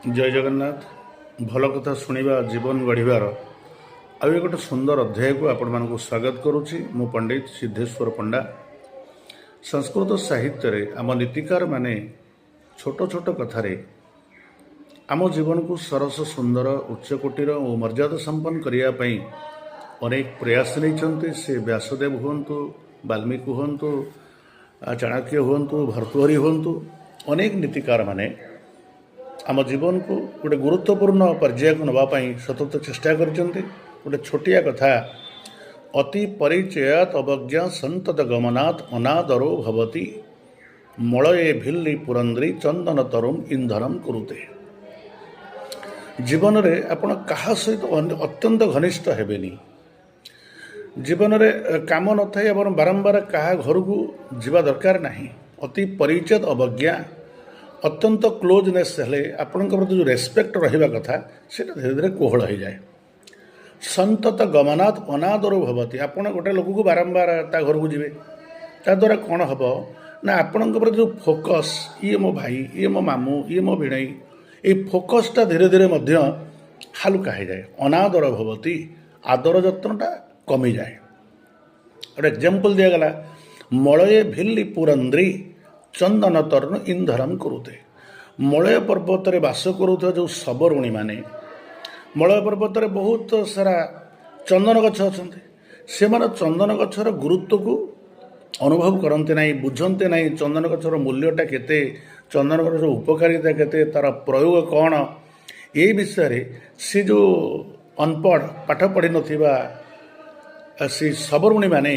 ଜୟ ଜଗନ୍ନାଥ। ଭଲ କଥା ଶୁଣିବା ଜୀବନ ଗଢ଼ିବାର ଆଉ ଏକ ଗୋଟେ ସୁନ୍ଦର ଅଧ୍ୟାୟକୁ ଆପଣମାନଙ୍କୁ ସ୍ୱାଗତ କରୁଛି। ମୁଁ ପଣ୍ଡିତ ସିଦ୍ଧେଶ୍ୱର ପଣ୍ଡା। ସଂସ୍କୃତ ସାହିତ୍ୟରେ ଆମ ନୀତିକାରମାନେ ଛୋଟ ଛୋଟ କଥାରେ ଆମ ଜୀବନକୁ ସରସ, ସୁନ୍ଦର, ଉଚ୍ଚକୋଟୀର ଓ ମର୍ଯ୍ୟାଦା ସମ୍ପନ୍ନ କରିବା ପାଇଁ ଅନେକ ପ୍ରୟାସ ନେଇଛନ୍ତି। ସେ ବ୍ୟାସଦେବ ହୁଅନ୍ତୁ, ବାଲ୍ମୀକି ହୁଅନ୍ତୁ, ଚାଣକ୍ୟ ହୁଅନ୍ତୁ, ଭର୍ତ୍ତୃହରି ହୁଅନ୍ତୁ, ଅନେକ ନୀତିକାରମାନେ ଆମ ଜୀବନକୁ ଗୋଟେ ଗୁରୁତ୍ୱପୂର୍ଣ୍ଣ ପର୍ଯ୍ୟାୟକୁ ନେବା ପାଇଁ ସତତ ଚେଷ୍ଟା କରିଛନ୍ତି। ଗୋଟେ ଛୋଟିଆ କଥା, ଅତି ପରିଚୟାତ ଅବଜ୍ଞା ସନ୍ତତ ଗମନାତ ଅନାଦରୋ ଭବତି, ମଳୟେ ଭିଲ୍ଲି ପୁରନ୍ଦ୍ରୀ ଚନ୍ଦନ ତରୁମ୍ ଇନ୍ଧନମ୍ କୁରୁତେ। ଜୀବନରେ ଆପଣ କାହା ସହିତ ଅତ୍ୟନ୍ତ ଘନିଷ୍ଠ ହେବେନି। ଜୀବନରେ କାମ ନଥାଇ ଆପଣ ବାରମ୍ବାର କାହା ଘରକୁ ଯିବା ଦରକାର ନାହିଁ। ଅତି ପରିଚୟ ଅବଜ୍ଞା, ଅତ୍ୟନ୍ତ କ୍ଲୋଜନେସ୍ ହେଲେ ଆପଣଙ୍କ ପ୍ରତି ଯେଉଁ ରେସ୍ପେକ୍ଟ ରହିବା କଥା, ସେଇଟା ଧୀରେ ଧୀରେ କୋହଳ ହେଇଯାଏ। ସନ୍ତତ ଗମନାତ ଅନାଦର ଭବତି। ଆପଣ ଗୋଟେ ଲୋକକୁ ବାରମ୍ବାର ତା ଘରକୁ ଯିବେ, ତାଦ୍ୱାରା କ'ଣ ହେବ ନା ଆପଣଙ୍କ ପ୍ରତି ଯେଉଁ ଫୋକସ୍, ଇଏ ମୋ ଭାଇ, ଇଏ ମୋ ମାମୁଁ, ଇଏ ମୋ ଭିଣେଇ, ଏଇ ଫୋକସ୍ଟା ଧୀରେ ଧୀରେ ମଧ୍ୟ ହାଲୁକା ହେଇଯାଏ। ଅନାଦର ଭବତି, ଆଦର ଯତ୍ନଟା କମିଯାଏ। ଗୋଟେ ଏକ୍ଜାମ୍ପଲ୍ ଦିଆଗଲା, ମଳୟେ ଭିଲ୍ଲି ପୁରନ୍ଦ୍ରୀ ଚନ୍ଦନ ତରୁମ୍ ଇନ୍ଧନମ୍ କୁରୁତେ। ମଳୟ ପର୍ବତରେ ବାସ କରୁଥିବା ଯେଉଁ ସବରୁଣୀମାନେ, ମଳୟ ପର୍ବତରେ ବହୁତ ସାରା ଚନ୍ଦନ ଗଛ ଅଛନ୍ତି, ସେମାନେ ଚନ୍ଦନ ଗଛର ଗୁରୁତ୍ୱକୁ ଅନୁଭବ କରନ୍ତି ନାହିଁ, ବୁଝନ୍ତି ନାହିଁ ଚନ୍ଦନ ଗଛର ମୂଲ୍ୟଟା କେତେ, ଚନ୍ଦନ ଗଛର ଉପକାରିତା କେତେ, ତା'ର ପ୍ରୟୋଗ କ'ଣ। ଏଇ ବିଷୟରେ ସେ ଯେଉଁ ଅନପଢ଼, ପାଠ ପଢ଼ିନଥିବା ସେ ସବରୁଣୀମାନେ,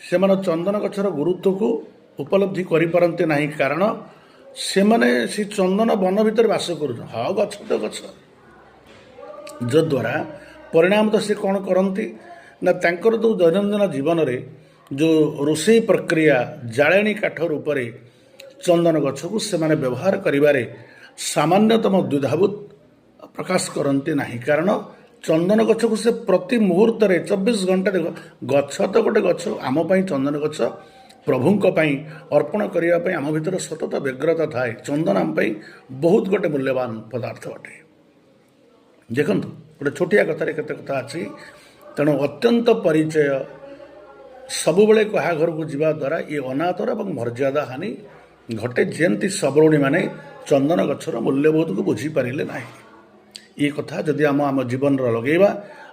ସେମାନେ ଚନ୍ଦନ ଗଛର ଗୁରୁତ୍ୱକୁ ଉପଲବ୍ଧି କରିପାରନ୍ତି ନାହିଁ। କାରଣ ସେମାନେ ସେ ଚନ୍ଦନ ବନ ଭିତରେ ବାସ କରୁଛନ୍ତି। ହଁ, ଗଛ ତ ଗଛ। ଯଦ୍ୱାରା ପରିଣାମ ତ ସେ କ'ଣ କରନ୍ତି ନା ତାଙ୍କର ଯେଉଁ ଦୈନନ୍ଦିନ ଜୀବନରେ ଯେଉଁ ରୋଷେଇ ପ୍ରକ୍ରିୟା, ଜାଳେଣୀ କାଠ ରୂପରେ ଚନ୍ଦନ ଗଛକୁ ସେମାନେ ବ୍ୟବହାର କରିବାରେ ସାମାନ୍ୟତମ ଦ୍ୱିଧାବୋଧ ପ୍ରକାଶ କରନ୍ତି ନାହିଁ। କାରଣ ଚନ୍ଦନ ଗଛକୁ ସେ ପ୍ରତି ମୁହୂର୍ତ୍ତରେ 24 ଘଣ୍ଟା, ଦେଖ, ଗଛ ତ ଗୋଟେ ଗଛ, ଆମ ପାଇଁ ଚନ୍ଦନ ଗଛ ପ୍ରଭୁଙ୍କ ପାଇଁ ଅର୍ପଣ କରିବା ପାଇଁ ଆମ ଭିତରେ ସତତ ବ୍ୟଗ୍ରତା ଥାଏ। ଚନ୍ଦନ ଆମ ପାଇଁ ବହୁତ ଗୋଟେ ମୂଲ୍ୟବାନ ପଦାର୍ଥ ଅଟେ। ଦେଖନ୍ତୁ, ଗୋଟେ ଛୋଟିଆ କଥାରେ କେତେ କଥା ଅଛି। ତେଣୁ ଅତ୍ୟନ୍ତ ପରିଚୟ, ସବୁବେଳେ କାହା ଘରକୁ ଯିବା ଦ୍ୱାରା ଏ ଅନାଦର ଏବଂ ମର୍ଯ୍ୟାଦା ହାନି ଘଟେ, ଯେମିତି ସବରୁଣୀମାନେ ଚନ୍ଦନ ଗଛର ମୂଲ୍ୟବୋଧକୁ ବୁଝିପାରିଲେ ନାହିଁ। ଏ କଥା ଯଦି ଆମ ଆମ ଜୀବନରେ ଲଗେଇବା,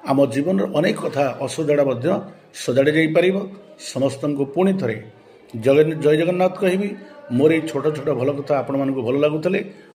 ଆମ ଜୀବନର ଅନେକ କଥା ଅସଜଡ଼ା ମଧ୍ୟ ସଜାଡ଼ି ଯାଇପାରିବ। ସମସ୍ତଙ୍କୁ ପୁଣି ଥରେ ଜୟ ଜଗନ୍ନାଥ କହିବି। ମୋର ଏଇ ଛୋଟ ଛୋଟ ଭଲ କଥା ଆପଣମାନଙ୍କୁ ଭଲ ଲାଗୁଥିଲେ